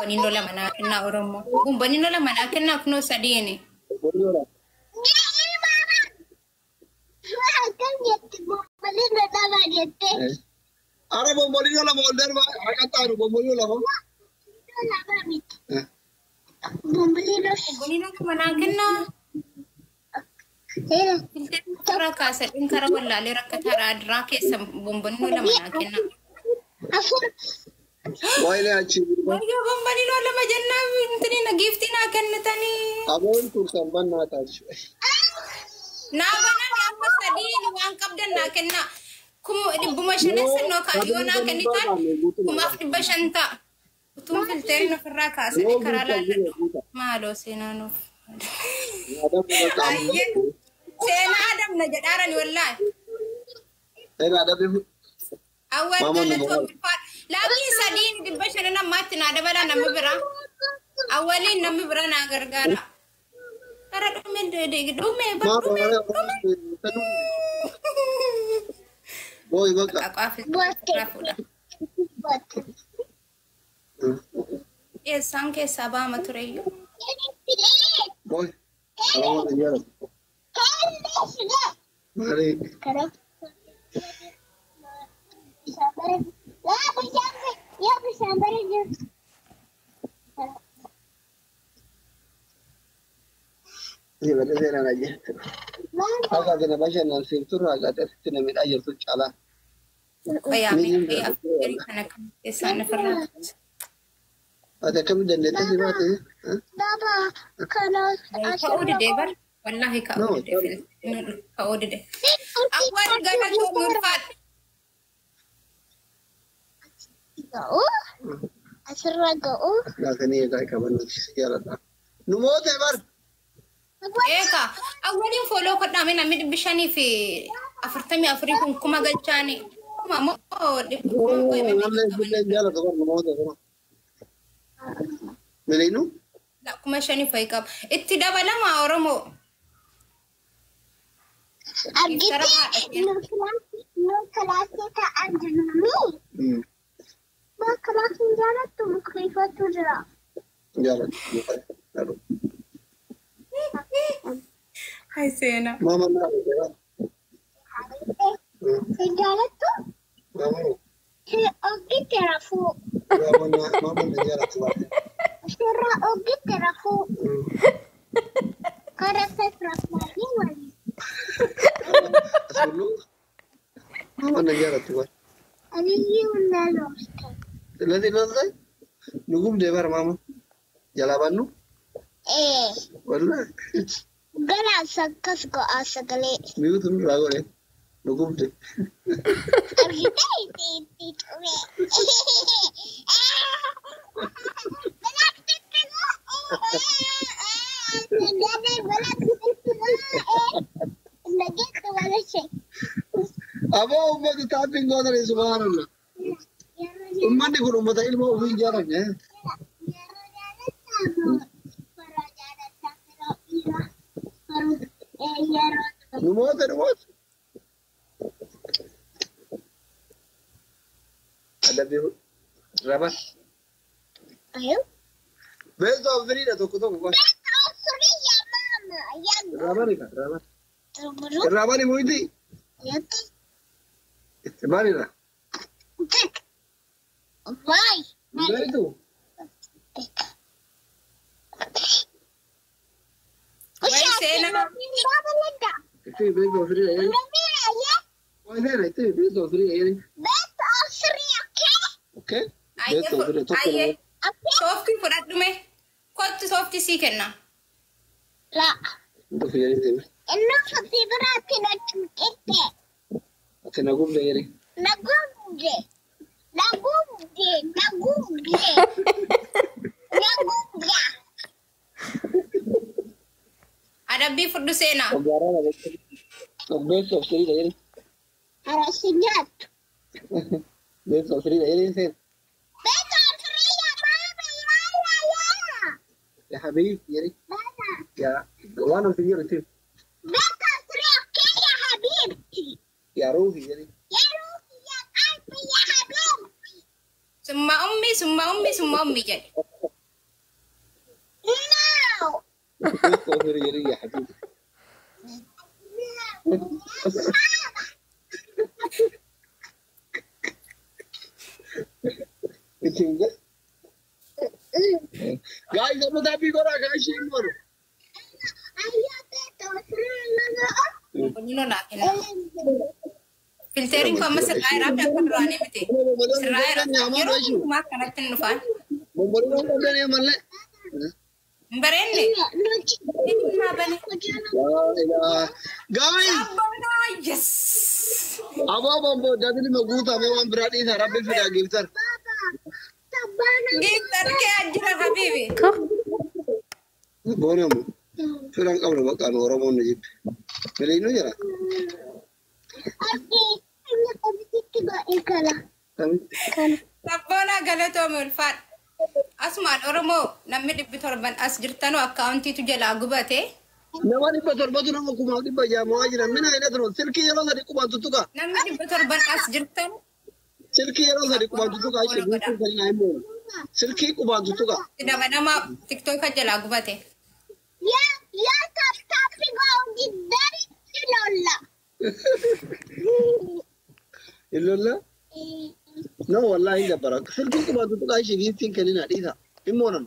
Bombonino lama naa kennaa Oromoo. Bombonino lama naa kennaa kunoo sadiini. Ara bombolino lama ol darba haqaxaanu bombolino lama. Bombonino lama naa kennaa. Karaa kaasadhuun karaa wallaalee rakkataa adiraa keessa bombonino lama naa kennaa. Wayilee achi. Wayyoo bombolino lama jennaa intini giiftii naa kennitanii. Aboon tursan bannaa taasisu. Naa banaan amma sadiin waan qabdan naa kennaa. Kuma dhibbuma shanan noo yoo naa kennitan 1500 ta'a. Utuun filteerin ofirraa kaasanii karaa laalladhu. Maaloo seenaa nuuf. Seenaa adamna jedhaarani wallaahi. Awwal galatoo bilfaadha. Laakiin sadiin 500 ammaatti naa dabalaa namni biraa. Awwaliin namni biraa naa gargaara. Kara dhume dhume dhume dhume. Booyi bakka. Eessaan keessaa baama tureyyuu. Booyi. Maali? Ibadah seenaan ajjeetu. Akka ati nama bashannansiiftu irraa akka ati nama miidhaa jirtu caalaa. Ati akkamitti dandeettee si baate? Ka'uu didee bar. Wallaahi ka'uu didee. Ka'uu didee. Awwaal galatoo murfaadha. Asirra ga'uu. Laatanii eegaa qaban nuti si jaaladha. Nu moote bar. Eegaa awwaliin fooloo godhame namni 544 kun kuma galchaani. Kuma moo Namni illee jaalatu bar nu moote bar. Miliinu? 5,000 fa'i qaba. Itti dabalama Oromoo. Argite nu kilaasii taa'an jirru. Ma kilaasiin jaalattu mukeeffatu jira. Jaalatu. Hai seenaa. Maama naa. Si jaalattu? Maama. Si ogitti rafuu. Maama na jaalatu baate. Sirra ogitti rafuu. Karaa rafuu waliin. Asulu. Maama na jaalatu baate. Aliyyuu na looste. ስለዚህ looste? Nugum deebar maama. Jalaa baannu? Wallaahi. Gara akkas go'aa sagalee. Miyuutu nurraa godhe. Nugum de. Argitee itti itti xumee. Aboo uummata taappiin gootanii subhaanallah. Uummanni kun uummata ilma ofii hin jaalanne. Nu moote nu moote. Adabbii raba. Best of three dha tokko tokko qofa. Rabani ka rabani. Rabani muyti. Itti maalidha? Beektu? Itti best of three dha jedhi. Waa seena itti best of three dha jedhi. Okay? Best of three tokko lama. Sooftii fudhadhume. Kottu sooftii sii kenna. Dhufu jedhi deeme. Ati na gubde jedhi. Adabbii fudhu seenaa. Best of three dha jedhi. Best of three dha jedhi seena. يا حبيبي يا ريت يا وانا في جيرتي يا روحي يا ريت ثم امي ثم امي ثم امي jedhe. يا حبيبي. Guys, amma taappii godhaa guys isheen godhu. Kunino naa kenna. Filteeriin kun amma sirraa irraa fi akka duraanii miti. Sirraa irraa yeroo hundumaa akkanatti hin dhufaan. Bomboliin qabdan malee. Hin bareedne. Eenyummaa bane. Guys, Abboonaa yes. aboo bomboo dabili maguutamee waan biraa dhiisa rabbi fidaa giiftar. Giiftar kee ajjira habiibi. Boonamu firan qabnu bakka nu Oromoon nu jibbe. Miliinuu jira. Sabboonaa galatoome ulfaadha. Asumaan Oromoo namni 700 as jirtanu akkaawuntiitu jalaa gubate. Nama 700tu nama 1600 mo'aa jiran mina hin adunu silkii yeroo sadi qubaan tuttuqa. Namni 700 as jirtanu Silkii yeroo sadi qubaan tuttuqa ishee guutuu kan hin mo'u. Silkii qubaan tuttuqa. nama nama tiktooka jalaa gubate. Illolla? No wallahi hin dabbara. Silkii qubaan tuttuqa ishee giiftiin kennina dhiisa. Hin moonan.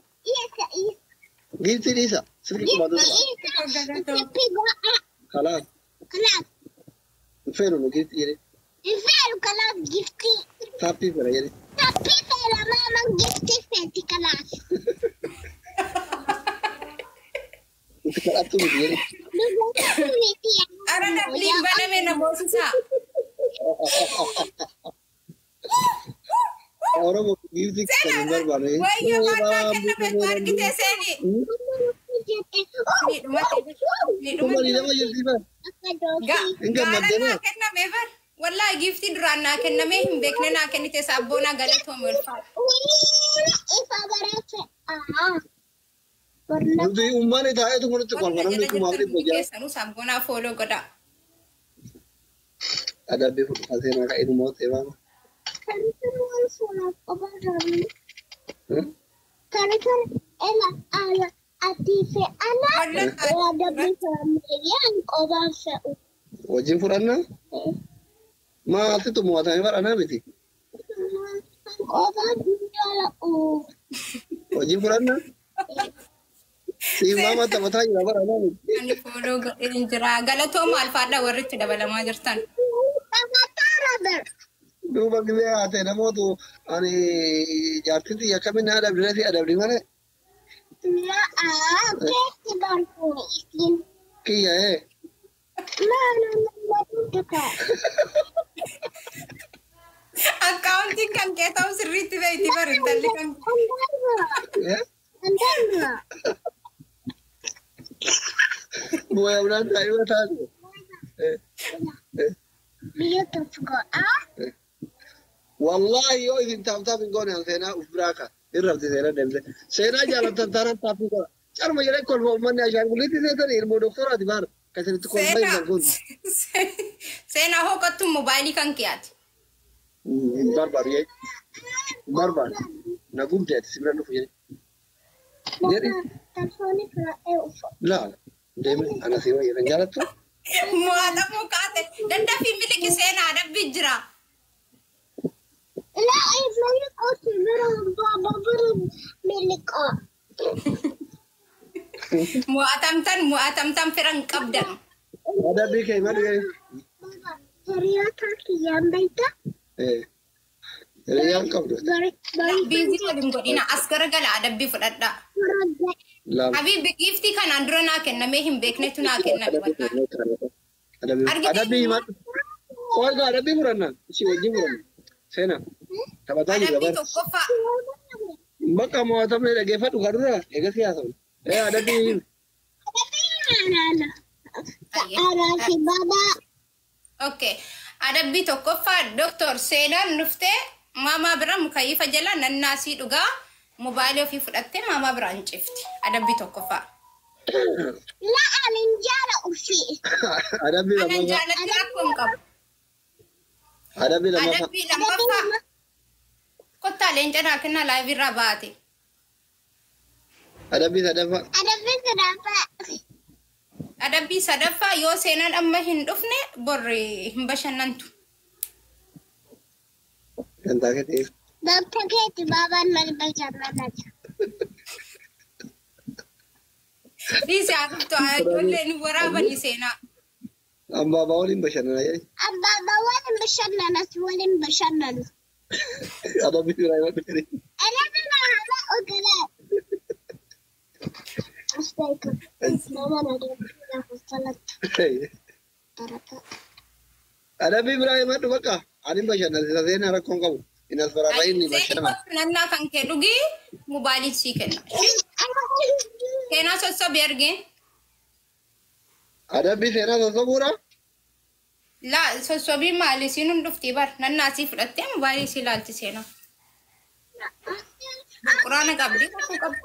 Giiftii dhiisa. Silkii qubaan tuttuqa. Kalaas. Hin feenu nu giiftii jedhe. Taappii fedha jedhe. Itti kadhattu miti jedhe. Ara dabliin baname na boosisaa. Oromoo giiftii kan hin barbaanne. Wayyo maallaa kenna beektu argite seeni. Ni dhumate. Ni Kuma dhumate. nama jirti bar. Hin gammadde Gaara moo? naa kenname bar. Wallaahi giiftii duraan naa kenname hin beekne naa kennite sabboonaa galatoome ulfaadha. Nuti uummanni taa'eetu kunutti kolfa Warra namni jala kumaaf jirtan dhibba hundi ja'a. keessanuu sabboonaa fooloo godhaa. Adabbii fudhata seenaa ka'ee nu mootee baama. Wajjin fudhannaa? Maaltu mo'atamee badhanaa miti? Wajjin fudhannaa? Siif maama taphataa jira badhanaa miti. Ani fooloo godheen jira. Galatooma alfaadha warri itti dabalamaa jirtan. Duuba gibee haatee namootu ani jaartiin xiyya akkamiin na adabdi si adabdi malee kiyya ee. Akkaawuntiin kan kee ta'u sirriitti beekti bari intalli kan Bu'aa biraan taa'ee taate. Wallahi yoo isin taaptaap hin goone an seenaa uf biraa ka irrabdi seenaa deemte. Seenaa jaalattan taanaan taappii godha. Carma jedhee kolfa uummanni ashaanguliitti seetanii ilmoo doktoraati baara. Kasinitti kolfa hin kun. Seenaa hooqattu moobaayilii kan keeyaati. Hin barbaadu jee. Hin barbaadu. Na gubde ati si bira dhufu jedhe. Jedhi. Laala. Deeme ana si wayya kan jaalattu. Mo'atamuu kaate. Dandafii miliki seenaa adabbii jira. Mo'atamtan mo'atamtan firan qabdan. Adabbii kee malu jedhe. Hiriyyaan qabdu. Biizii waliin godhina as garagala adabbii fudhadhaa. Lama. Habiibi giiftii kanaan dura naa kennamee hin beeknetu naa kenname wallaahi. Adabbii himadhu. Qoy adabbii fudhannaan. Ishii wajjin fudhanna. Seenaa. Taphataa jirra Adabbii bara. tokkoffaa. Bakka mo'atamne dhaggeeffadhu kan dura eega siyaasa. Ee adabbii himi. Okay. Adabbii tokkoffaa Dooktor Seenaan dhuftee maamaa bira mukayyifa jala nannaasii dhugaa mobaayilii ofii fudhattee maamaa biraan cifti. Adabbii tokkoffaa. Adabbii Anan lammaffaa. jaalatti rakkoo hin qabu. Adabbii lammaffaa. Adabbii lammaffaa. Kottaa leenca naa kennaa laayivii irraa baate. Adabbii sadaffaa. Adabbii sadaffaa. Adabbii sadaffaa yoo seenaan amma hin dhufne borri hin bashannantu. Gantaa keetii. Bakka keetti baabaan mana bashannanata. Dhiisi haa dhuftu ijoolleen waraabanii seenaa. Ambaabaa waliin bashannana jedhe. Abbaabaa waliin bashannanas waliin bashannanu. Adabbii biraa yoo dhufne. Adabbii mahala ogalee. Nama adabbii lafa salatti barata. Adabbii biraa himadhu bakka. Ani bashannansiisa seenaa rakkoon qabu. Inni as baraarraa inni bashannana. Nannaa kan kee dhugii mobaayilii sii kenna. Seenaa sossobii argeen. Adabbii seenaa sossobuudha. Laa sossobii maali siin hin dhuftii bar nannaa sii fudhattee mobaayilii sii ilaalti seenaa. Quraana qabdi kakuu qabdi.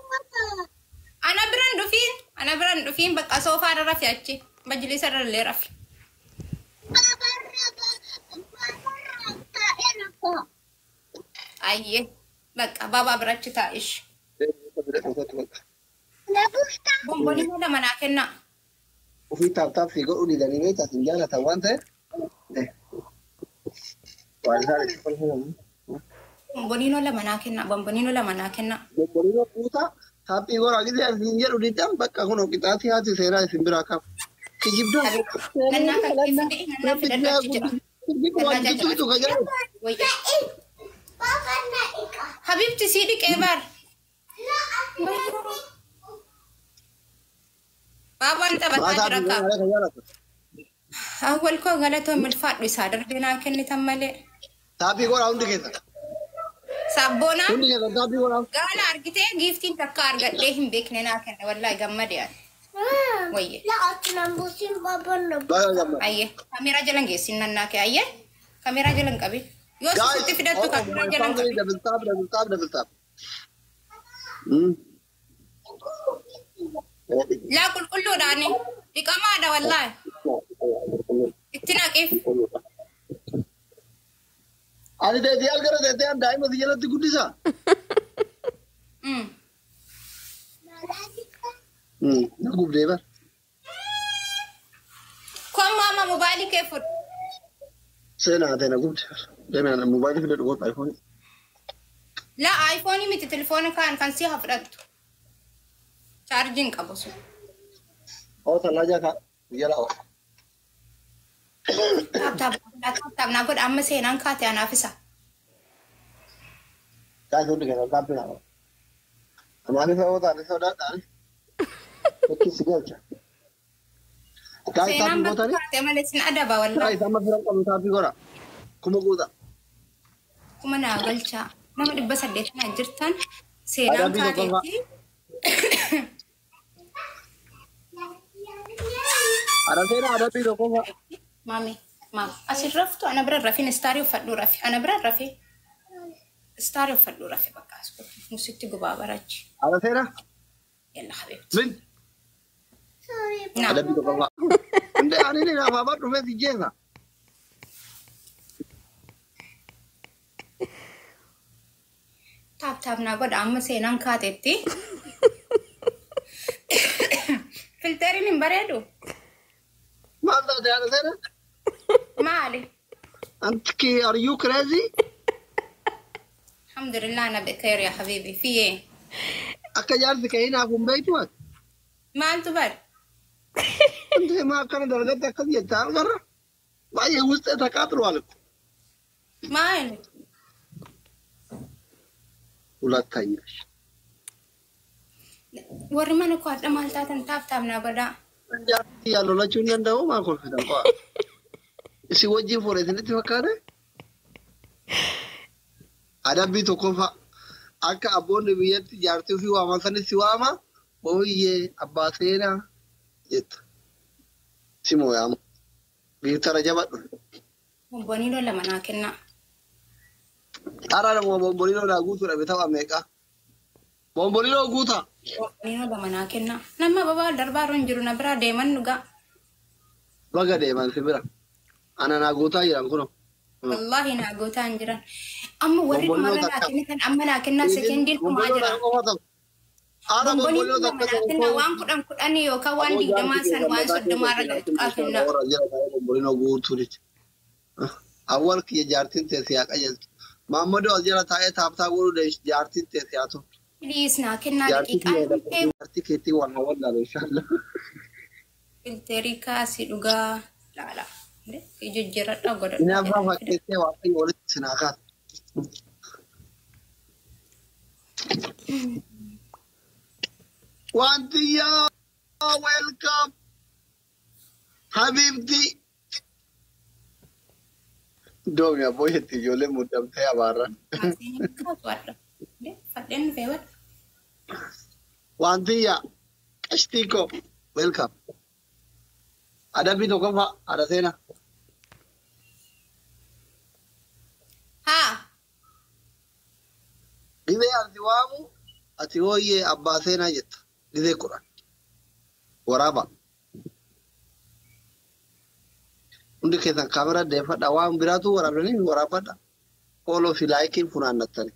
Ana biran dhufiin bakka soofaa irra rafi achi majlisa irra illee rafi. Ayyee bakka baabaa birachi taa'ish. Bomboliin lama naa kennaa. Ofii taaptaap fi godhuu didanii beektaa sin jaalatan waan ta'eef. Waan isaan itti kolfamu. Bomboliinoo lama naa kennaa. Bomboliinoo lama naa kennaa. Bomboliinoo guutaa taaphii goraa gisee isin jedhu diddan bakka kun qixaatii haati seeraa isin biraa qabu. Kijibdoo. Nannaa kan kee fide nannaa fidadhu achi jira. Wayya. Habibti sii dhiqee bar. Baabaan taphataa jira kaa. Awwal koo galatoon milfaadhu isaa darbee naa kennitan malee. Taaphii goraa hundi keessa. Sabboonaa Hundi keessa taaphii goraa. gaala argitee giiftiin takka argadhee hin beekne naa kenne wallaahi gammade ani. Wayye. Baga gammade. Ayyee kaameeraa jalan geessin nannaa kee ayyee kaameeraa jalan qabi. Yoo sitti fidattu kaameeraa jalan qabi. Double tap, double tap, double tap. Laa qulqulluudhaani dhiqamaadha wallaahi itti naqiif. Ani teetii algara teetii an daa'ima si jalatti guddisa. Na gubdee bar. Kun maama mobaayilii kee fudhu. Seenaa ta'e na gubdee bar. Deemee mobaayilii fidadhu godhu iPhone. Laa iPhone miti telefoona kaan kan si haa fudhattu. Chaarjiin qabu sun. Oo tallaa kaa jala oo. Taap taap taap taap naa godha amma seenaan kaate anaaf isa. Kaasi hundi keessa taappii naa godha. Amaani sa'oo taate sodaadhaan. Tokki si galcha. Kaasi Seenaan taappii bakka gootanii. kaate malee sin adaba wallaahi. Kaasi amma firan qabnu taappii godha. Kuma guuta. Kuma naa galchaa. Nama 800 naa jirtan seenaan Adabbii tokkoffaa. kaateetti. Ana seenaa adabbii tokkoffaa. Maami maam asin raftu ana bira rafin istaarii uffadhuu rafi ana bira rafi istaarii uffadhuu rafi bakka as godhu musitti gubaa barachi. Ana seenaa. Yalla habiibti. Min. Naa Adabbii tokkoffaa. Hundee ani ni naaf afaan dhufee si jeesa. Taap taap naa godha amma seenaan kaateetti. Filteeriin hin bareedu? Maal taate haadha seenaa? Maali? Anti are you crazy? Alhamdulillah ana bikhair ya habibi. Fi ee? Akka jaarsi kee hinaaf hin beektu ati. Maaltu bar? Anti maa akkana dalagatti akkas jetta argarra. Baay'ee wuxxee taqaaxilu እኮ። Maali? ሁለተኛሽ Warri mana koo hadha maal taatan taap taap naa godhaa. Jaarsi yaalolachuu hin danda'u maa kolfitan qo'a. Isin wajjin fuudhe isinitti fakkaate? Adabbii tokkoffaa akka abboonni biyyatti jaartii ofii waaman sanis si waama booyyee abbaa seenaa jetta. Si mooyaamu. Biiftara jabadhu. Bomboniinoo lama naa kennaa. Xaaraa nama bomboliinoo naa guutuu dhabe tapha meeqa? Bomboliinoo guutaa. Bomboniinoo lama naa kennaa. Nama babaa darbaa hin jiru na biraa deeman dhugaa. Baga deeman si bira. Ana naa guutaa jiran kunoo. Wallaahi naa gootaa hin jiran. Amma warri Bomboliinoo dhumarra naa takka. kennitan amma naa kennaa sekendiin dhumaa Bomboliinoo jira. lama qofa ta'u. Ara Bomboniin bomboloo lama takka naa kennaa waan 10 10 yookaan waan 20 san waan 30 irra tuqaa kennaa. Bombolino guutuuti. Awwal kiyya jaartiin teesse yaa qajeeltu. Maammadoo as jala taa'ee taaptaa godhuu jaartiin teesse haa turtu. Please naa kennaa Jaartii daqiiqaa kiyya dhufee jaartii keetii waan hawwallaalu inshallah. filteerii kaasii dhugaa laala. Jijjiiradhaa godhadhaa. Inni abbaa fakkeessee waaqayyo walitti sinaa kaasa. Wantiyyaa welcome Habibti. Doomi abboo jetti ijoollee muddamtee abaarran. Fadheen dhufee wadha. Wantiyyaa qashtii koo welcome. Adabbii tokkoffaa haadha seenaa. Haa. Gizee ati waamu ati hooyyee abbaa seenaa jetta. Gizee 10. Waraaba. Hundi keessan kaameraa deeffadha. Waan biraatu waraabdanii waraabadha. Follow fi likeiin funaannattani.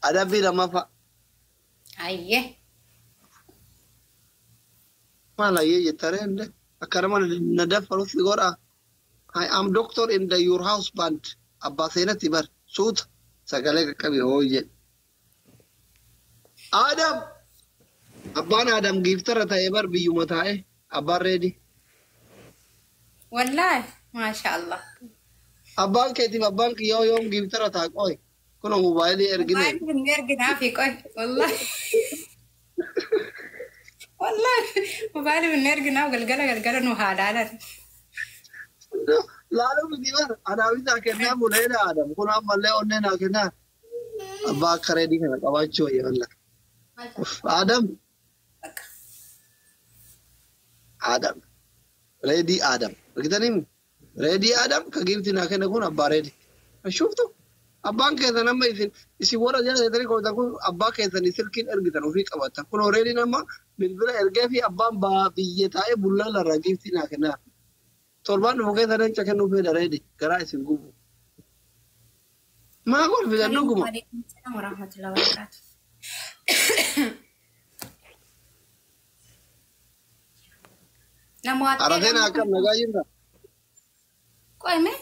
Adabbii lammaffaa. Ayyee. Maal ayyee jettaree inde akka nama na daffaruuf si godhaa. I am doctor in the your house band. Abbaa seenatti bar suuta sagalee qaqqabi hooyyee. Adam! Abbaan Adam giiftara ta'ee bar biyyuma taa'e abbaan reedi. Wallaahi maasha Allah. Abbaan keetiif abbaan kiyyaa yoom giiftara ta'a qoy. Kun mobaayilii ergine. Mobaayilii hin erginaafi qoy. Wallaahi. Wallaahi mobaayilii hin erginaaf galgala galgala nu haa laalan. Laaluu miti bar anaafis haa kennaa buleedha Adam. Kun ammallee onneen haa kennaa. Abbaa akka reedii kana qabaachuu wayya wallah. Adam. Adam. Reedii Adam. Argitanii reedii Adam ka giifti naa kenne kun abbaa reedii. Shuftu abbaan keessan amma isin warra jala jettanii qo'atan kun abbaa keessanii silkiin ergitan ofii qabatan. Kun reediin amma bilbila ergee fi abbaan biyya taa'ee bullaa larraa giiftii naa kennaa. Torbaan dhufu keessa leenca kennuu fedha reedii garaa isin gubu. Maa kolfitan dhuguma. Waalaikum salaam warahmatullahi wabarakatuh. Namoota Arafeen akkam nagaa jirta? Qo'ime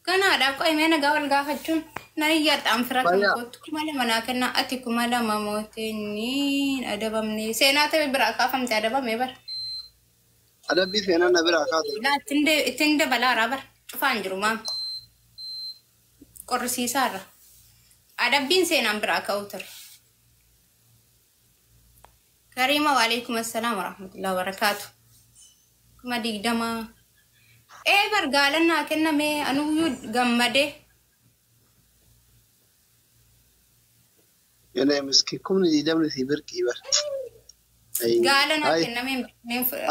ganaadha qo'ime nagaa wal gaafachuun nan iyyaadhaan fira kan Fayyaa. kootu 2000 naa kennaa ati 2000 mootiin adabamne seenaa ta'e biraa kaafamte adabame bara. Adabbii seenaa na biraa kaatu. Laa ittiin dabalaaraa bara cufaan jiru maam qorrisiisaarra adabbiin seenaan biraa ka'uu ture. Kariima waalaikum assalaam warahmatullahi wabarakaatu. 20,000. Ee bar gaalan naa kenname anuyyuu gammadee. Yenee miski 20,000 si birqii bar. Gaala naa Ay kenname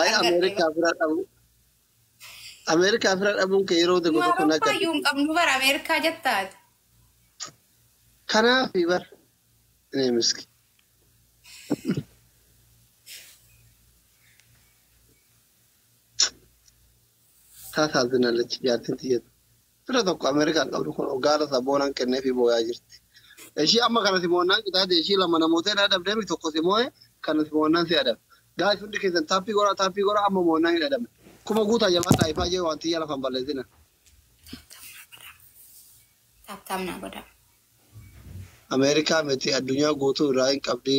ay Ameerikaa bira dhabu. Ameerikaa bira dhabuun kee yeroo tokko tokko na Awurooppaa iyyuu hin qabnu bara Ameerikaa jettaati. Kanaafi bar. Yenee miski. Taasaazinallechi jaartiin xiyyeetu. Fira tokko Ameerikaan qabdu kun gaala sabboonaan kenneefii booyaa jirti. Ishii amma kana simoonnaan qixaate ishii lama namoota hin adabdeemi tokko simoo'e kana simoonnaan si adabde. Gaafii hundi keessan taappii godhaa taappii godhaa amma moonnaan hin adabne. Kuma guutaa jamaa taa'ifaa jee waan xiyya lafan balleessina. Taaptaam naa godhaa. Ameerikaa miti addunyaa guutuu irraa hin qabdi.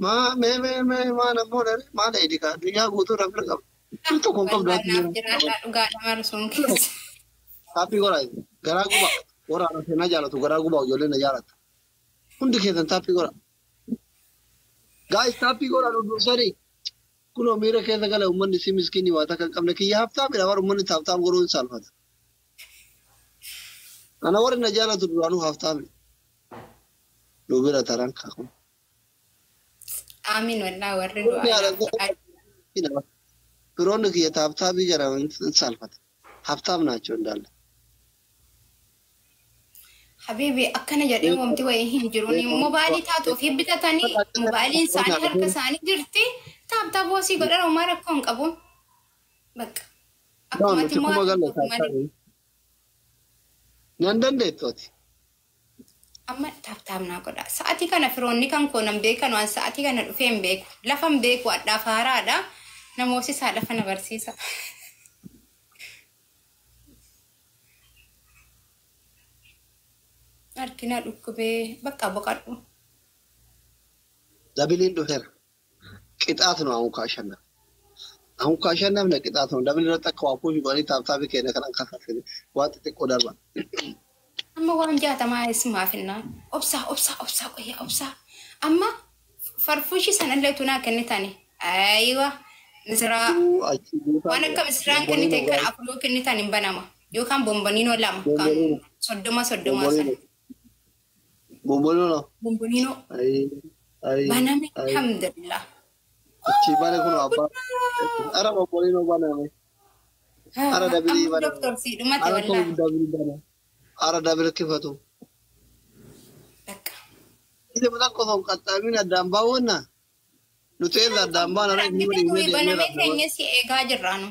Maa mee mee mee maa namoota maal eedika addunyaa guutuu irraa fira qabdi. Fira tokko hin qabdu Naaf addunyaa. jiraadhaa dhugaadha marsuun keessa. Taappii godhaa garaa guba warra seenaa jaalatu garaa guba ijoolleen na jaalata. Hundi keessan taappii godhaa. Gaayis taappii godhaa dudduubsanii. Kunoo miira keessa gala uummanni si miskiinii waa takka hin qabne kiyya haftaamidha warra uummanni taaptaam godhuu hin saalfata. Ana warri na jaalatu duraanuu haftaami. Nu bira taran kaakun. Amiin wallaahi warri du'aa naaf godhaa. Firoonni kiyya taaptaabii jedhama hin saalfata. Haftaam naachoo እንዳለ. Habiibi akkana jedhee wanti wayii hin jiru. Mobaayilii taatu ofii bitatanii mobaayiliin isaanii harka isaanii jirti. Taaptaap hoosii godhan homaa rakkoo hin qabu. Bakka. No, Akkumatti nuti kuma immoo galle malee. taaptaabii. Nan dandeettu ati. Amma taaptaap naa godha. Sa'atii kana firoonni kan koo nan beekan waan sa'atii kana dhufee hin beeku. Lafa hin beeku adhaaf haaraadha. Namoosisaa lafa na barsiisa. Harkina dhukkubee bakka boqadhu. Dabiliin dhufeera. Qixaatu nu አሁን ካሸነፍ አሁን ካሸነፍነ ቅጣት ነው። Double irratti akka waa push godhanii tap tap keenya kanan kasaasine waan xixiqqoo darban. Amma waan 60 ismaaf hinnaan. Obsaa obsaa obsaa qoyyaa obsaa. Amma farfuushi sanallee tunaa kennitani. Ayiwa misiraa waan akka misiraan kennite kan afuruu kennitan hin banama. Yookaan bomboniinoo lama kan 30 30 sana. Bomboniinoo. Bomboniinoo. Baname alhamdulillah. Achi bane kun abbaa. Ara bomboniinoo baname. Ara double baname. Doktor si dhumate wallaahi. Double baname. Ara double kifatu. Bakka. Ise bakka osoo hin qaxxaamin addaan baawwanna. Nuti eessa addaan baana Argite nuyi baname keenya si eegaa jirraanu.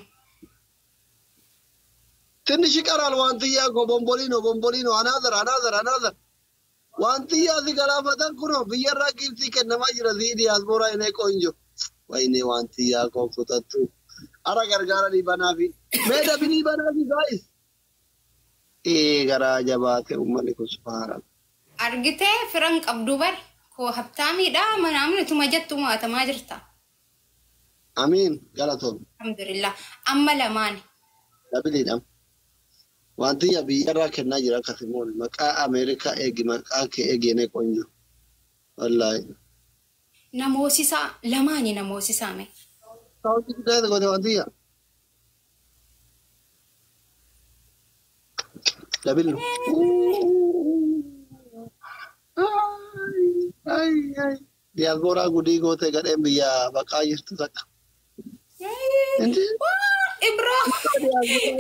ትንሽ ይቀራል። ዋንትያ እኮ ቦምቦሊኖ ቦምቦሊኖ another another another ዋንትያ ሲገላፈተን ኩኖ biyyarraa giiftii kennamaa jira sii diyaaspooraa inni ቆንጆ ወይኔ ዋንትያ koo kutattu ara gargaaranii banaafi mee double banaafi guys ee garaa jabaate uummanni kun subhaana. Argitee firan qabdu bar koo habtaamiidha manaamni tuma jettu mo'atamaa jirta. Amiin galatoom. Alhamdulillah amma lamaan. Doubleiidha. Wantiyya biyyarraa kennaa jira akkasimoon maqaa Ameerikaa eegi maqaa kee eegi nee ቆንጆ wallaahi. Namoosisaa lamaani namoosisaa mee. Saawwanti guddaa goote wantiyya. Double. Diyaaspooraa gudii goote gadheen biyya baqaa jirtu takka. Ibro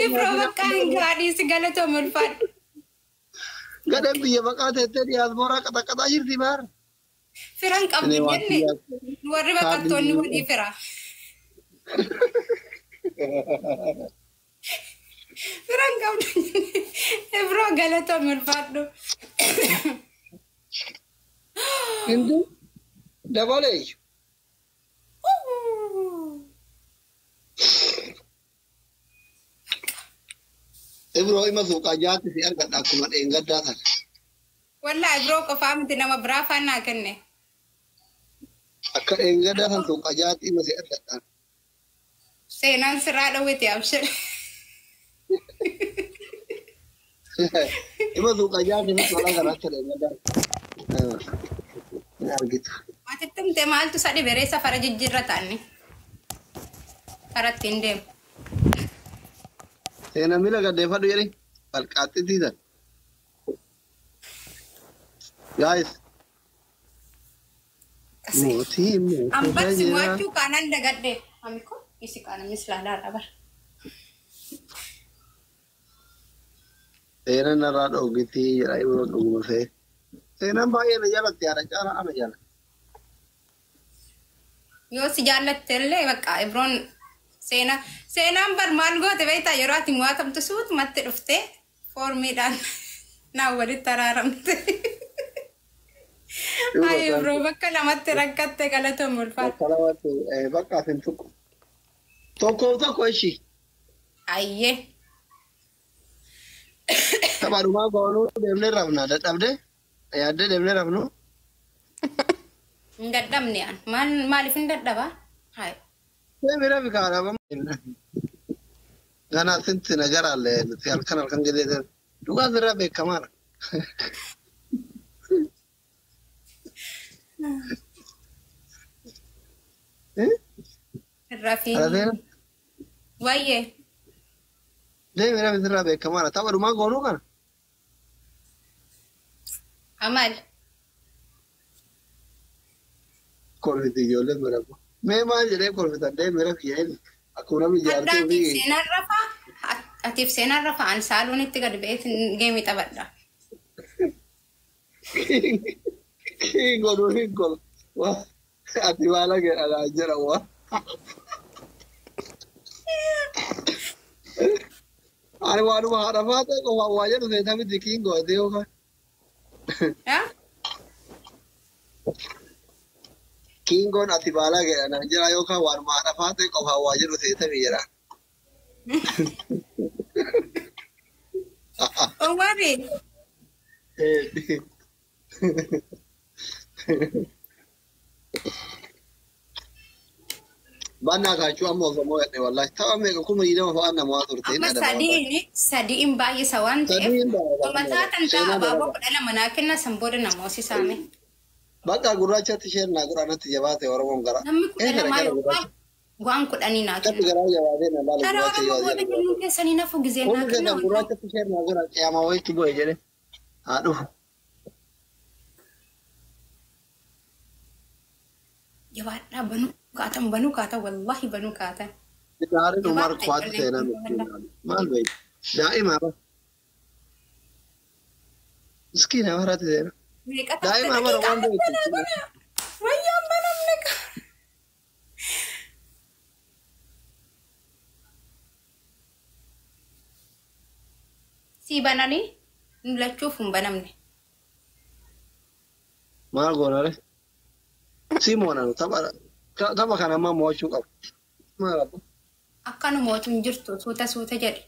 Ibro bakka hin gaadhii si galatoom ulfaadhu. Gadheen biyya baqaa teettee diyaaspooraa qaxaqaxaa jirti baara. Firan qabdu jenne warri baqattoonni walii fira. Firan qabdu jenne Ibro galatoom ulfaadhu. Hindu dabalee. Ibro ima suuqaa jaatti si argadha akkuma dheengaddaa sana. Wallaa Ibro qofaa miti nama biraa faanaa kenne. Akka dheengaddaa sana suuqaa jaatti ima si argadha. Seenaan sirraa dhawwite abshir. Ima suuqaa jaatti ima tola gara akka dheengaddaa. Hin argitu. Atitti himte maaltu sadhi beree safara jijjiirra ta'anni. Karaa ittiin deemu. Seenaa miila gaddeeffadhu jedhi balqaaxxitiisan. Guys. Mootii Ambar si mo'achuu kaanaan dagadhe. Amiko isi kaana mislaalaadha bara. Seenaan narraa dhooggitii jedha Ibro dhuguma see. Seenaan baay'ee na jalatti haadha caalaa ana jala. Yoo si jaallatte illee bakka Ibroon seenaa seenaan bar maal goote beektaa yeroo ati mo'atamtu suutumatti dhuftee foormiidhaan naan walitti araaramte. Ay Ibro bakka lamatti rakkatte galatoom ulfaadhu. Bakka lamatti bakka asin tuqu. Tokkoof tokko ishii. Ayyee. Taphaadhumaa goonuu deemnee rafna dadhabdee yaaddee deemnee rafnu. Hin dadhabne an maal maaliif hin dadhabaa? Hayi. Deemee rafi kaadhama. Ganaa sinti ነገር አለ halkan halkan jedhee dhugaa sirraa beekamaadha. Rafii. Wayyee. Deemee rafi sirraa beekamaadha. Taphaadhumaa goonuu kana. Amal. Kolfiti ijoolleen bira. Mee maal jedhee kolfitan deemee rafi jedheen akkuma namni jaartii Atiif seenaan rafaa atiif seenaan rafaa an saaluun itti gad ba'eetiin geemii taphadha. Hin godhu hin godhu. Ati maala jedha jedha waa. Ani waanuma haadha faatee qofaan waa jedhu seeta miti kiin goote yookaan. Kingoon ati baalaa jedha naan jira yookaan waan maadhafaa ta'e qofaan waa jedhu seetamii jedha. Owwari. Bannaa kaachuu amma osoo moo'adhe wallaahi tapha meeqa 20,000 fa'aa namaa turte. Amma sadiin baay'isa waan ta'eef Sadiin baay'isa. mataa tan ta'a Seenaa abaaboo dabala. 12 naa kenna san booda nama hoosisaame. Bakka gurraachatti isheen naa godha natti jabaate Oromoon gara. Namni kudha Ee lamaa gara yookaan gurraacha. waan kudhanii naa Akkatti kenna. garaa jabaatee na laala Karaa gurraacha Oromoo yoo booda jedhu. kennuu keessanii nafu gizee naa Hundi kenna. keessan gurraachatti isheen naa godha qiyaamaa wayiitti bu'e jedhe haa dhufu. Jabaadhaa banuu kaatan banuu kaatan wallaahi banuu kaatan. Gaariin Umar Jabaadhaa kwaatu ijoolleen seenaa kun miti. wallaahi. Maal beeku? Daa'ima bara. Miskiina baraatti seenaa. Meeqa taate Daa'ima bara daqiiqaa waan beektu. banaa banaa. Wayyaan banamne kaa. Sii bananii nu lachuuf hin banamne. Maal goonare? Si moonanu tapha kana ammaa mo'achuu qabu. Maal abbaa? Akkanuma otu hin jirtu suuta suuta jedhe.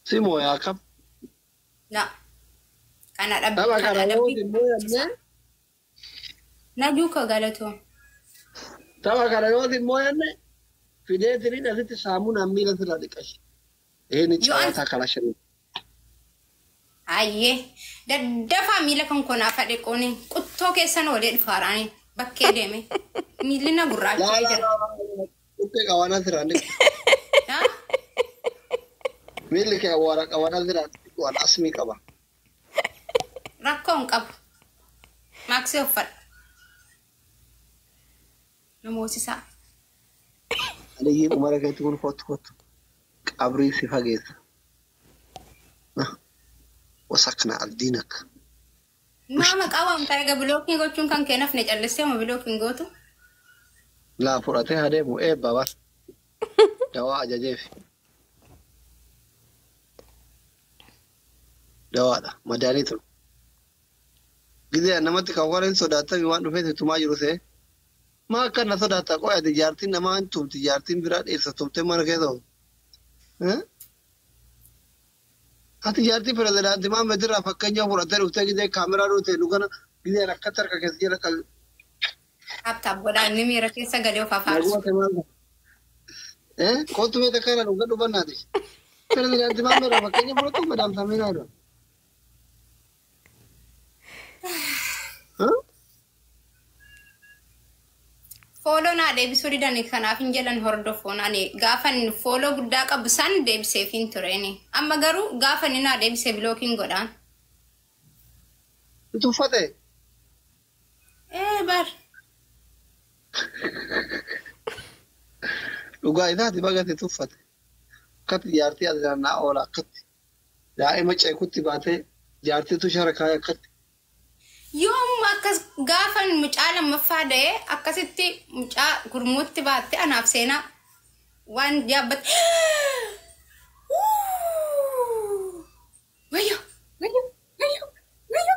Si mooyaa akkam? La. Kana dhabbi Tapha kana kana yoo dhabbi. moo'anne Najuu ka galatoo. tapha kana yoo moo'anne fideetiniin asitti saamunaan miila sirraa dhiqashi. Inni Yoo an cawwataa kala shanii. Hayyee daddafaa miila kan konaaf hadhe qooni quttoo keessan oolee dhufaaraani bakkee deeme miilli na Laa gurraacha'ee laa jira. laa laa. Dhukkee qabanaa sirraa dhiqu. Haa? Miilli kee awwaara qabanaa sirraa dhiqu waan asmii qaba. Rakkoo hin qabu. Maaksii uffadha. Namoosisaa. Aliyyiin umara keetti kun kottu kottu. Qabrii si fageessa. Wasakna aldiinak. Maa maqaa waamtaa egaa bilookiin gochuun kan kee nafne callistee ma bilookiin gootu? Laa fudhatee haa deemu eebba bar. Dawaa ajajeef. Dawaadha. Madaanii tun. Gizee namatti kan warreen sodaatame waan dhufeef tumaa jiru see. Maa akka na sodaata qoy ati jaartiin namaa hin tumti jaartiin biraa dhiirsa tumtee mana keessa oolti. Ati jaartii pirezidaantii Maammed irraa fakkeenya fudhattee dhuftee gizee kaameraa dhufte nu kana gizee rakkatti harka keessa jala qabe. Taaptaap godhaa inni miira keessa galee of afaarsu. Naguma maal Eh kootu mee takka irraa dhugaa dhufannaati. Pirezidaantii Maammed irraa fakkeenya fudhattu madaamsamee naa dha. Fooloo naa deebisuu didan kanaaf hin jedhan hordofoon ani gaafan fooloo guddaa qabu san deebiseef hin tureeni. Amma garuu gaafa inni naa deebisee bilookiin godhaan. Tuffate. Ee bar. Dhugaa isaati bagate tuffate. Akkatti jaartii as naanna'aa oola akkatti. Daa'ima ceekutti baatee jaartiitu shara kaayee akkatti. Yoomuma akkas gaafan mucaa lammaffaa da'ee akkasitti mucaa gurmuutti baatte anaaf seenaa waan yaabbatte. Wayyo! Wayyo! Wayyo! Wayyo!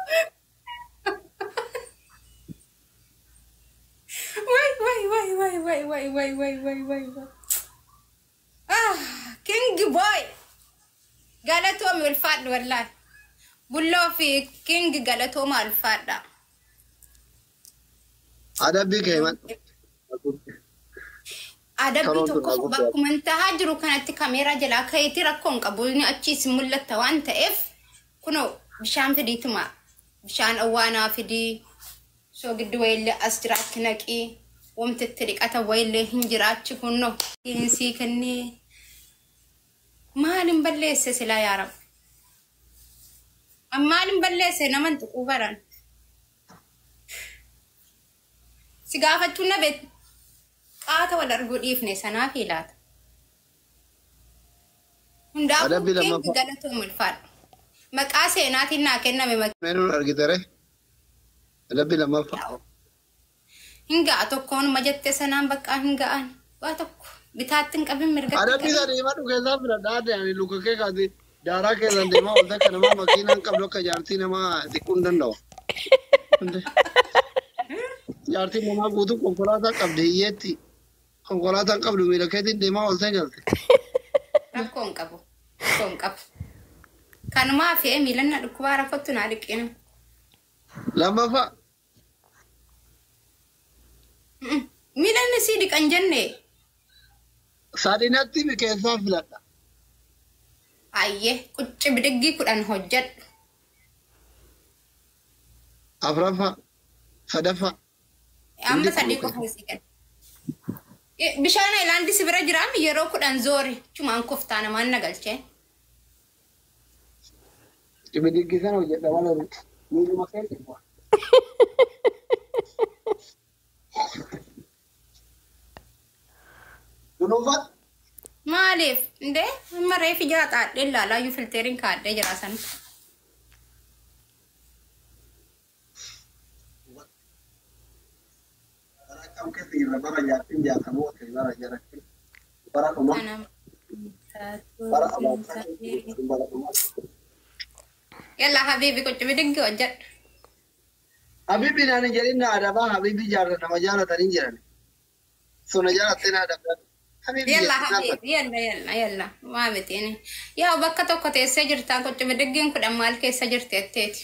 Way way way way way way way way way way way. Ah, King boy. Galatoomi ulfaadhu wallaahi. Bulloo fi King galatooma ulfaadha. Adabbii kee himan. Adabbii Karoon tun tokko naa guddaa. bakkuma tahaa jiru kanatti kameeraa jalaa ka'eeti rakkoo hin qabu. Inni achiis mul'atta waan ta'eef kunoo bishaan fidiituma bishaan owwaanaa fidii soogiddi wayiillee as jiraatti naqii wamti itti dhiqata wayiillee hin jiraachi kunno. Sii kennee maalin balleesse silaa yaa Rabbi? Maalin balleesse naman tuquu baran? Si gaafachuun na beektu. Qaata wal arguu dhiifne sanaaf ilaata. Hundaafuu Adabbii King lammaffaa. galatoom ulfaadha. Maqaa seenaatiin naa kenname Meenuun argitere? Adabbii lammaffaa. Hin ga'a tokkoonuma jettee sanaan bakka hin ga'an. Waa tokko bitaatti hin qabin mirgatti hin Adabbii qabin. sana hima dhugeessaa bira dhaadde ani luka kee kaati Daaraa keessan deemaa oolta akka namaa makiinaan qabdu akka jaartii namaa xiqquu hin danda'u. Jaartiin namaa guutuu konkolaataa qabdi hiyyeetti. Konkolaataan qabdu miila keetiin deemaa ooltee galte. Rakkoo hin qabu. Rakkoo hin qabu. Kanumaa fe'ee miilanna dhukkubaa rakkootti naa dhiqina. Lammaffaa Miilanni sii dhiqan jenne. Sadinatti keessaa filadha. Ayyee qucci bidiggii 10 hojjedhu. Afuraffaa sadaffaa. Amma sadii qofa sii kenna. Bishaan Ayilaandii si bira jiraam yeroo 10 zoori. Chumaan koftaa namaan na galchee. Bidiggii sana hojjedha malee miiluma keessa. Dunuufaa. Maaliif? Indee amma reefi jala xaadhee ilaalaa iyyuu filteeriin kaadhee jira sana. Bara kam keessa jirra bara jaartiin jaartamoo ta'e bara jaartiin bara dhumaa bara abaabaa bara dhumaa. Yalla habiibi qucci bidiggii hojjedhu. Habibi naan hin jedhin na adabaa habibi jaarra nama jaalatanii jiran. Sona jaalattee na adabaa. Habibi Yalla jechuun habiibi yalla yalla yalla waa mitiini. Yaa bakka tokko teessee jirtaa qucci bidiggiin 10 maal keessa jirti jetteeti.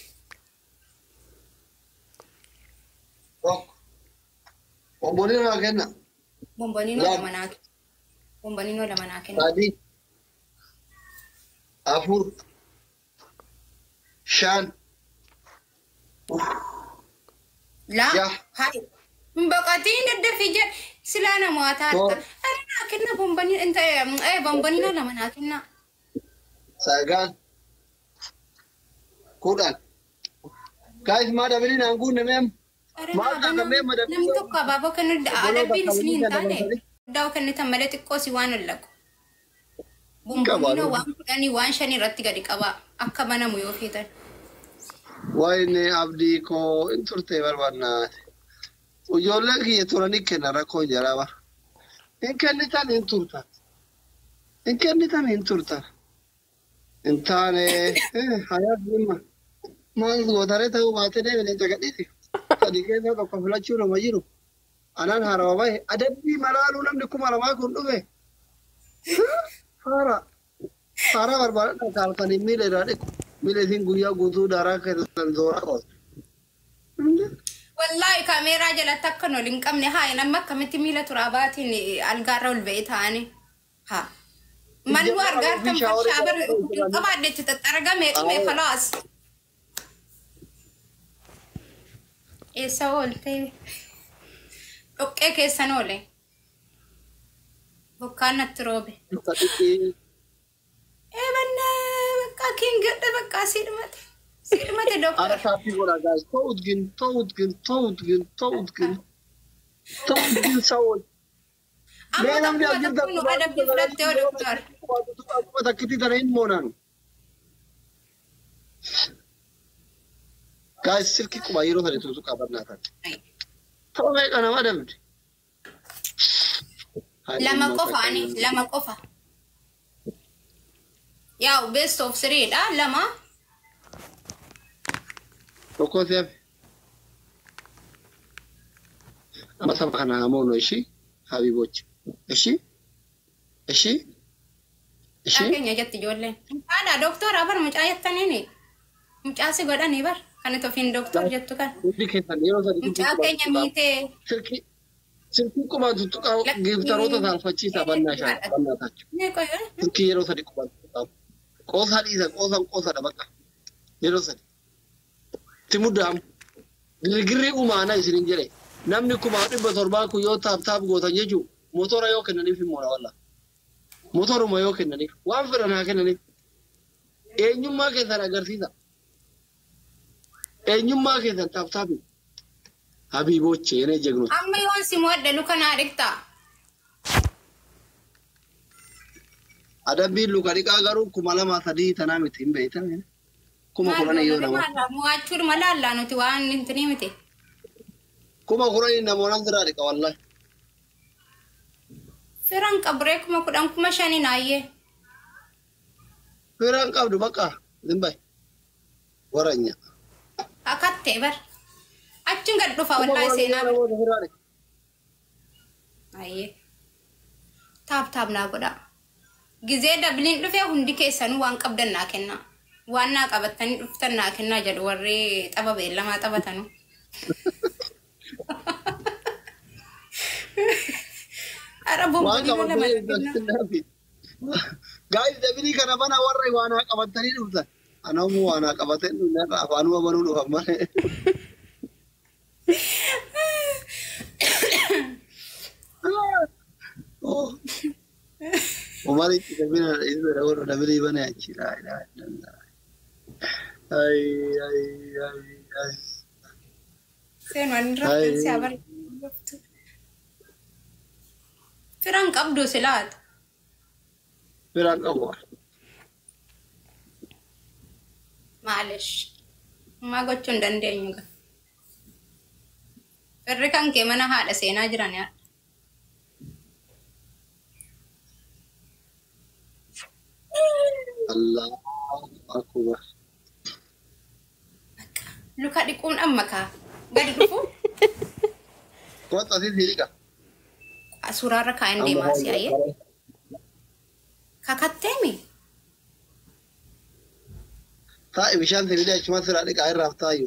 Tokko. Obbolii naa kenna. Bomboniinoo Lama. lama naa kenna. Bomboniinoo lama naa kenna. 3 4 5 Laa Jaha. hai. Hin baqatiin daddafii jedh silaa namoota Torba. harka. Ara naa kenna bomboniin inta bomboniinoo lama naa kenna. 9 10. Guys maa dabilii naan guunne meem. Ara Maal naa kakamee banaa. Namni tokko abaaboo kennu adabbiin isinii hin taane. Guddaa kennitan malee xiqqoo si waan hollaqu. Bomboniinoo waan 10 waan 5 irratti gadi qabaa akka banamu yoo feetan. Wayne abdii koo hin turte barbaannaate. Ijoolleen kiyya turanii kenna rakkoo jaraa bara. Hin kennitan hin turtan. Hin kennitan hin turtan. Hin taane hayaa dhimma. Maal gootaree ta'uu baatee deemee cagadhiisi. Sadii keessaa tokko filachuu nama jiru. Anaan harawa bahe adabbii malaaluu namni 2000 kun dhufe. Haara. Haara barbaadadha kaalkanii miila irraa dhiqu. Miila isin guyyaa guutuu daaraa keessan zooraa ooltu. Wallaahi kaameeraa jalatti akka ol hin qabne haa namni akkamitti miila turaabaatiin algaarra ol ba'ee ta'anii. Haa. Mannu argaartan farshaa bar qabaadhe itti xaxxaragame dhume khalaas. Eessa oolte? Dhoqqee keessan oole. Bokkaan natti roobe. Ee banna bakka kiin gadhe bakka sii dhumate. Sii dhumate Ara doktor. taappii godhaa guys. ተውት ግን ተውት ግን ተውት ግን ተውት ግን ተውት ግን ሰዎች Amma Mee namni takkuma as jirtan takkuun adabbii fudhatte yoo doktor. Takkitti tana hin moonanu. Guys silki quba yeroo sadi tuutu qabannaa taate. Ta'u meeqa nama adabdi? Lama qofa ani lama qofa. Yaa'u best of three dha lama. Tokko si hafe. Amma saba kana hamoonu ishi habibochi. Ishi ishi ishi. Mucaa keenya jetti ijoolleen. Haadha doktora bar mucaa jettaniini. Mucaa si godhanii bar kan itti ofiin doktor jettu kan. Hundi keessan yeroo sadi Mucaa keenya miitee. Silkii silkii qubaan tuttuqaa giiftaroota saalfachiisaa bannaa shaan bannaa taachuu. Mee qoyoo. Silkii yeroo sadi qubaan tuttuqaa. Qoosaa dhiisa qoosaan qoosaadha bakka. Yeroo sadi. Itti muddaamu. Girgirri uumaana isinin jedhe. Namni 1700 kun yoo taap taap gootan jechuun motora yoo kennaniif hin moona walla. Motoruma yoo kennaniif waan fedhan haa kennaniif. Eenyummaa keessan agarsiisa. Eenyummaa keessan taap taapi. Habiiboche የኔ ጀግኖች. Amma yoon si mo'adhe luka naa dhiqtaa. Adabbiin luka dhiqaa garuu 2000 3 tanaa miti hin beektan. 10,000 yoo nama. Mo'achuudhuma laallaa nuti waan intinii miti. 10,000 namoota biraa dhiqa wallahi. Firan qaburee 10,000 5,000 naayyee. Firaan qabdu bakka zimbay. Waranya. Akattee bar. Achiin gad dhufa wallaahi seenaa bira. Ayyee. Taap taap naa godhaa. Gizee dabiliin dhufee hundi keessanuu waan qabdan naa kennaa. Waan naa qabattanii dhuftan naa kennaa jedhu warri tapha beellamaa taphatanu. Ara Waan bomboliinoo lama qabatanii naa kennaa. Gaayis dabilii kana bana warri waan haa qabatanii dhuftan. Anamu waan haa qabatanii dhuftan afaanuma banuu dhufan malee. Umar itti dabina isa warra dabilii bana achi. Laa ilaaha illallah. Ay ay ay ay. Seenaan irratti si abar. Firaan qabdu silaat. Firaan qabu. Maalish. Maa gochuu hin dandeenyu gaa. Firri kan kee mana haadha seenaa jiran yaa. Allahu akbar. Luka dhiquun amma kaa. Gadi dhufu Kottu asii siidhiqa. suuraarra kaa'een deemaa si ayyee. Kakatteemi. Taa'i bishaan sibiila achuma siraa dhiqaa irraaf taa'u.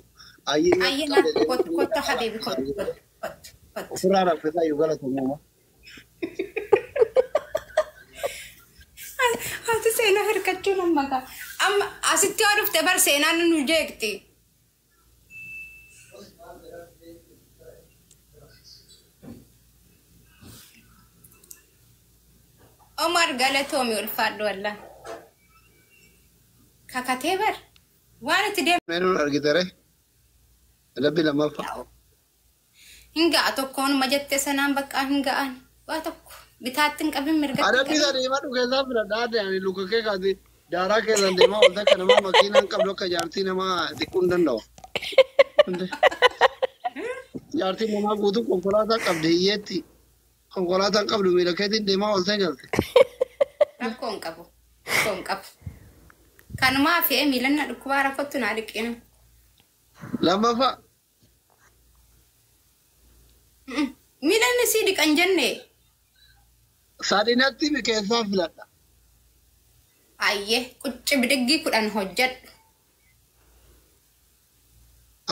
Ayyee Ayyee naa kottu kottu habiibi kottu kottu kottu kottu. Ofirraa raffisaa iyyuu galatoomuma. Haati seenaa hirkachuun amma kaa. Amma asitti yoo dhufte bar seenaan nu jeeqti. Omar galatoomi ulfaadhu wallah. Kakatee bar. Waan itti deemu. Meenuun argite ree? Adabbii lammaffaa. Hin ga'a tokkoonuma jettee sanaan bakka hin ga'an. Waa tokko bitaatti hin qabin mirgatti hin Adabbii qabin. sana hima keessaa fira dhaadde ani luka kee kaati daaraa keessan deemaa oolta akka namaa makiinaan qabdu akka jaartii namaa xiqquu hin danda'u. Jaartiin namaa guutuu konkolaataa qabdi hiyyeetti. Konkolaataan qabdu miila keetiin deemaa ooltee galte. Rakkoo hin qabu. Rakkoo hin qabu. Kanumaa fe'ee miilanna dhukkubaa rakkottu naa dhiqina. Lammaffaa Miilanni sii dhiqan jenne. sadinatti mi keessaa filadha. Ayyee qucci bidiggii 10 hojjedhu.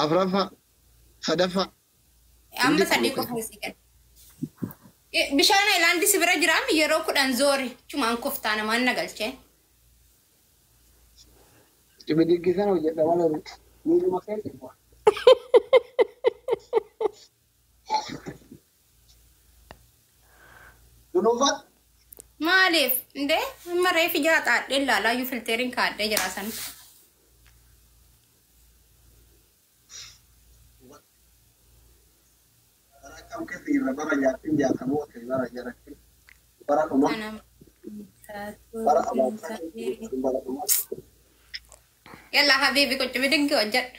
Afuraffaa sadaffaa Amma hundi sadii kun qofa sii kenna. Bishaan Ayilaandii si bira jiraam yeroo 10 zoori. Chumaan koftaa namaan na galchee. Bidiggi sana hojjedha malee miiluma keessa bu'a. Dunuunfadhu. Maaliif? Indee amma reefi jala xaadhee ilaalaa iyyuu filteeriin kaadhee jira sana. Bara kam keessa jirra bara jaartiin jaatamoo ta'e bara jaratti bara dhuma bara abaabsaa keessa bara dhuma. Yalla habiibi qucci bidiggi hojjedhu.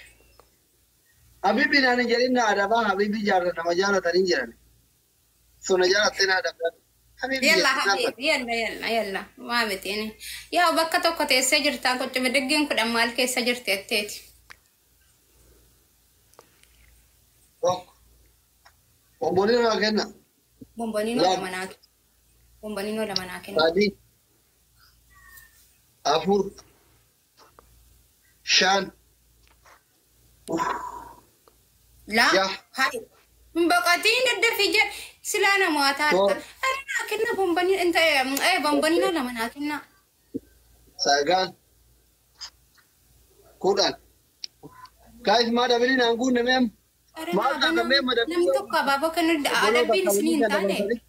Habibi naan hin jedhin na adabaa habibi jaarra nama jaalatanii jiran. Sona jaalattee na adabaa. Habibi Yalla jetti naan habiibi yalla yalla yalla maa mitiini. Yaa bakka tokko teessee jirtaa qucci bidiggiin 10 maal keessa jirti jetteeti. Tokko. Obbolii naa kenna. Bomboniinoo Lama. lama naa kenna. Bomboniinoo lama naa kenna. 3 4 5 Laa 6 hai. Hin boqotiin daddafii jedhe silaa namoota harka. 7 Ani naa kenna bomboniin inta bomboniinoo lama naa kenna. 9 10. Guys maa dabilii naan guunne meem. Are Maal naa taata banaa mee madabbii namni tokko abaaboo kennu obboloota adabbiin isinii akkamii hin taane. dabalatanii?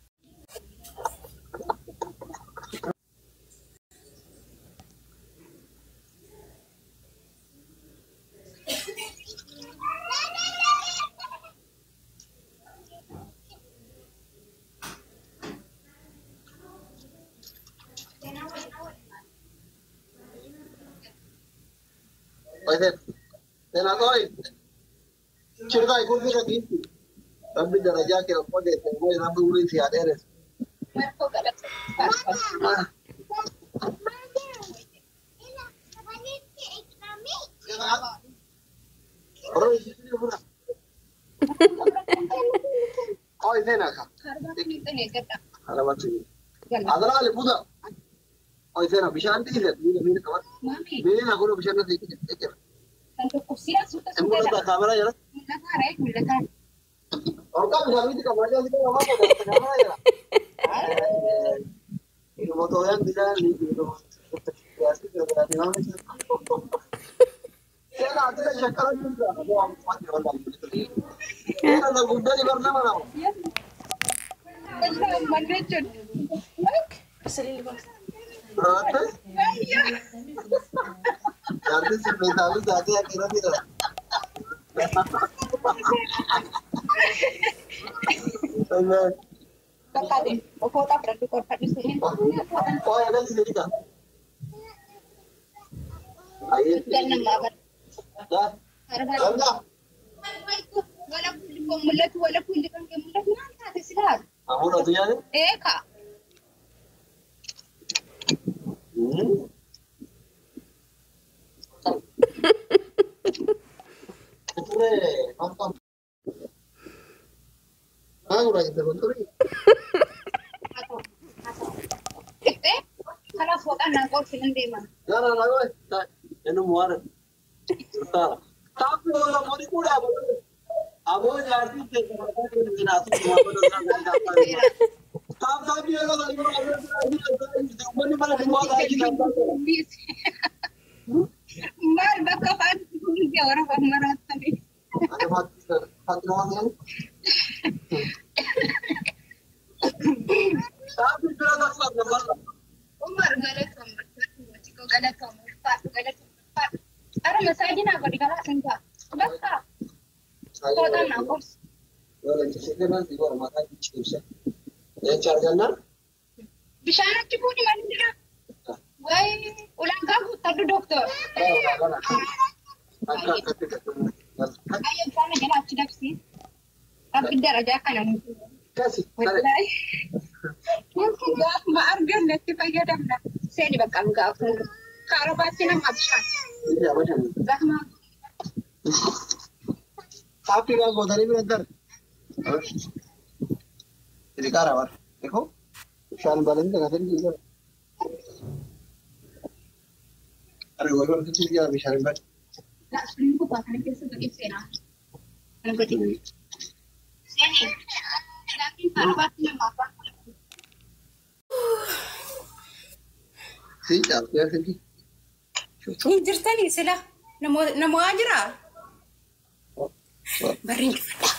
Oye, senador, chirga kursi rakiiti. Rabbi darajaa kee obboo geesse rabbi umurii si haa dheeressu. Jirtanii sila nama jira. Barriin cufadhaa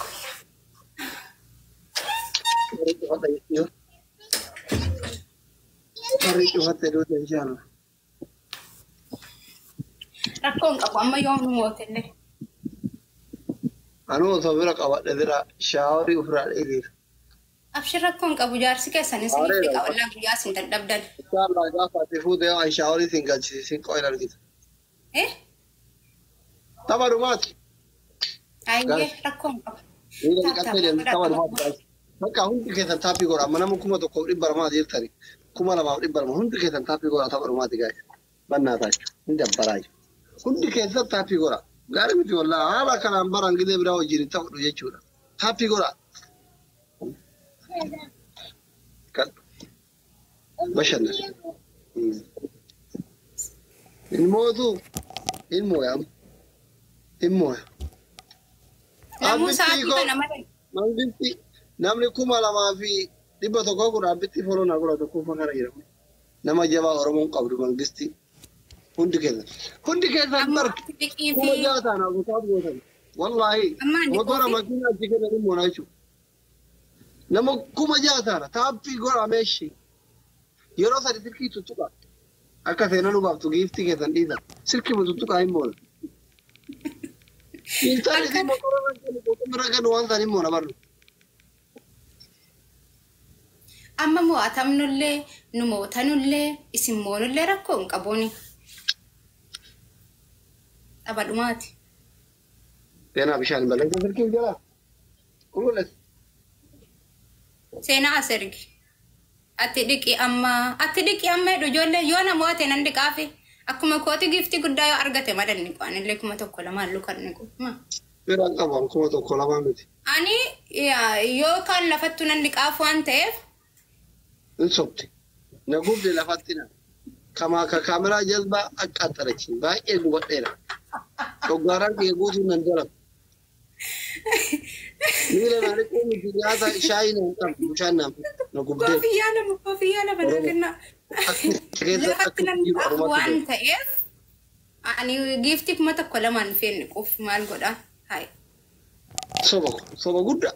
Barrii. Rakkoon qabu amma yoom nu mootellee. Anuu osoo bira qabadhe bira shaaworii ofirraa dheedeera. Abshir rakkoon qabu jaarsi keessan isiniif dhiqa wallaan guyyaa isin dadhabdan. Inshallah gaafa ati fuutee waan shaaworii siin galchisiisin qo'in argita. Eh? Tapha dhumaati. Ayyee rakkoon qabu. Tapha dhumaati. Bakka hundi keessan taappii godha. Amma nama 1200 jirtani. 2200 hundi keessan taappii godha tapha dhumaati gaa'e. Bannaa taachuu. Hin dabbaraa jiru. Hundi keessan taappii godha. Gaarii miti wallaahi haala kanaan baraan gidee biraa wajjin taphadhu jechuudha. Taappii godha. Bashannan. Ilmootu ilmoo yaam. Ilmoo. Namuu sa'aatii kana malee. Mangisti namni 2100 kun abbitti foloo naa godha tokkoffaa kana jedhamu. Nama jabaa Oromoon qabdu mangisti. Hundi keessan. Hundi keessan barki. Kuma jaataan haguutaaf gootan. Wallaahi. Motora makiinaa achi kennan immoo naa jechuudha. Nama 6000 taappii godha meeshi. Yeroo sadi silkii tuttuqa. Akka seenaa nu baaftu giiftii keessan dhiisa. Silkii tuttuqaa hin moola. Intalli motora bira kennu waan isaan hin moola barru. Amma mo'atamnullee nu mootanullee isin moonullee rakkoo hin qabuuni. Tapha dhumaati. Seenaa bishaan hin balleessan silkii jalaa. Qulqulleessi. Seenaa as ergi. Ati dhiqi amma ati dhiqi amma jedhu ijoollee yoo na mo'ate nan dhiqaafi Akkuma kooti giiftii guddaa yoo argate madanni qo'an illee 1,000 2 lukan ni quma. Biraan qabu 1,000 2 miti. Ani yoo kaan lafattu nan liqaaf waan ta'eef. Hin sobde. Na gubde lafatti na. Kamaa ka kaameraa jalbaa aqqaaxxarachi. Baay'ee gubadheera. Dhoggaaraan kiyya guutuu nan dalagu. Miila naa dhiquu miti nyaata shaayii naan qabdu bishaan naan na gubdee. Koofiyyaa lama naa kennaa. Lafatti nan liqaaf waan ta'eef ani giiftii 1,000 2 feenne quuf maal godhaa? Hayi. Soba soba guddaa.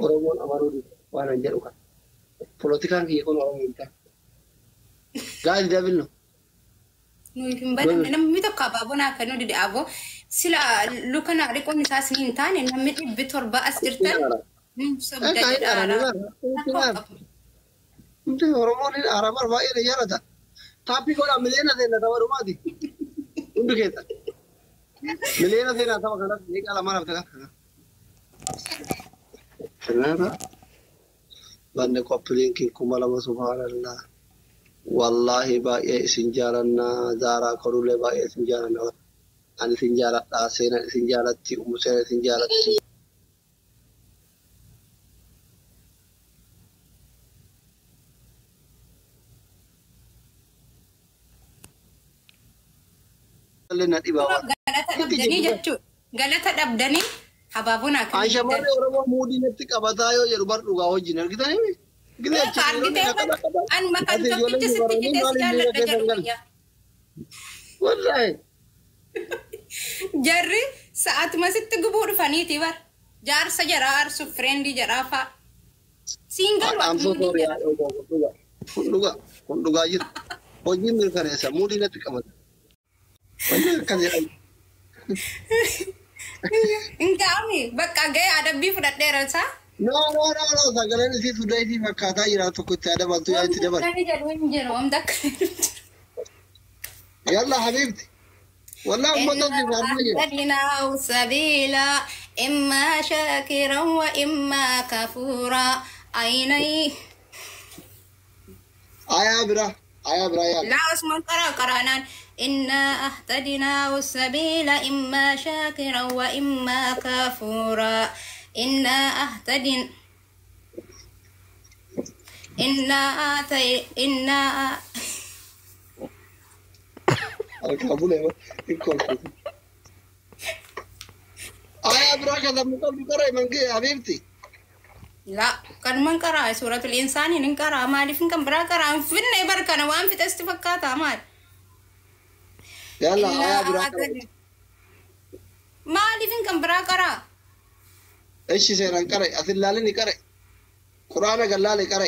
Oromoon amanuu dide waan an jedhu kana. Polotikaan kiyya kun Oromoo hin taane. Gaa'el dabilno. Nuyi hin banamne namni tokko abaaboo naa kennuu dide aboo sila luka naa dhiquun isaas ni hin taane namni 700 as jirtan hin sobda jedhaara. Hundi Oromoon hin arabar baay'ee na jaalata. Taappii godhaa miliyoona seenna tapha dhumaati. Hundi keessa. Miliyoona seenaa tapha kanatti daqiiqaa lamaan hafte kana. Kanaaf banne qophiileen 2000 subhaanallah. Wallaahi baay'ee isin jaalannaa Zaaraa Korulee baay'ee isin jaalannaa. Ani isin jaaladhaa seenaan isin jaalatti umu seenaan isin jaalatti. Na dhibaa waan. Galata dhabdanii jechuudha. Galata dhabdanii habaaboo naa An kennuu shamarri Oromoo muudii natti qabataa yoo jedhu bar dhugaa wajjin argitanii? Gidee achi Argitee an makan tokkicha sitti jedhee si jaalladha jedhu guyyaa. Wallaahi. Jarri sa'aatuma sitti gubuu dhufaniiti bar. Jaarsa jaraa aarsuuf friendii jaraa fa'a. Siin galu I'm so sorry. Kun dhugaa. Kun dhugaa jiru. Hojiin mirkaneessa muudii natti qabata. Wanni akkas jedhamu. Hin ga'ami bakka ga'ee adabbii fudhadheera isaa. No, no, no, no. Sagaleen isii sudayitii fakkaataa jira tokko itti adabaltu yaa itti dabal. Wanti jedhu hin jiru wanta akka jedhu hin jiru. Yalla habiibti. Wallaahi uummata si faarmaa jira. أهديناه سبيلا إما شاكرا وإما كفورا عيني Ayaa biraa. Ayaa biraa yaala. لا اسم قرأ قرأنا إنا أهتدناه السبيل إما شاكرا وإما كفورا إنا أهتدن إنا آتي إنا Harkaa bulee hin kolfu. Ayaa biraa kan sammuu qabdu qara mangee habiibti. لا كان من قرأ سورة الإنسان إن قرأ ما لي كان برا قرأ فين بركنا وان في تستفكاتا مال. Yalla ayaa biraa qara. Maaliifin kan biraa qaraa? Ishi seeraan qara asin laalini qara. Quraana gallaale qara.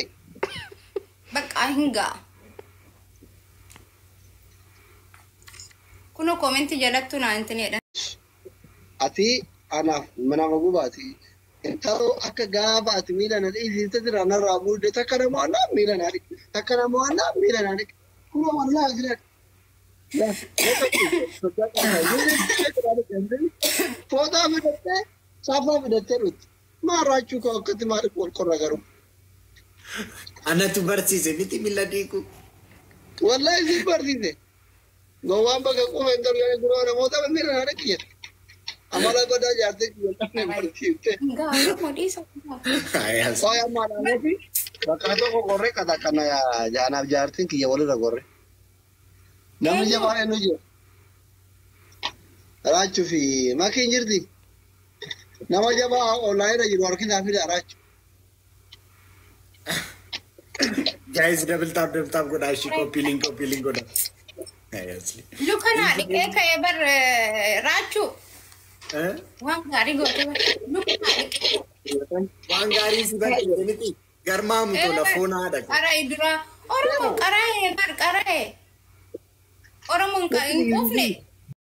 Bakka hin ga'a. Kunoo koomentii jalattu naa intinedha. Ati anaaf nama gubaati. Intalo akka gaafa ati miila na dhiisiste jira narraa buudde takka nama annaa miila na dhiqe takka nama annaa miila na dhiqe kunoo wallaahi asirra. Fooxaa fidattee saafaa fidattee dhufti. Maal raachuu koo akkatti maaliif wal qorra garuu? Anatu barsiise miti miila dhiqu. Wallaahi si barsiise. Gowwaan bakka quba hin qabne guroo namoota miila na dhiqe jedhe. Amala badaa jaartee kiyya barsiifte. Hin ga'a modhiisa. Qoya ammaa dhaabati bakka tokko gorree kata kana anaaf jaartiin kiyya walirra gorre. Namni jabaan eenyu jira? Raachuu fi makiin jirti. Nama jabaa onlaayinii jiru harkisaa fida raachuu. Guys, double tap, double tap godhaa ishii copy link, copy link godhaa. Seriously. Luka naa dhiqee ka'ee bar raachuu. Eh? Waan gaarii goote bar. Luka naa dhiqee. Waan gaarii si barsiise miti. Garmaamu tola foon haadha. Qara'ee dura. Oromoon qara'ee bar qara'ee. Oromoon hin quufne.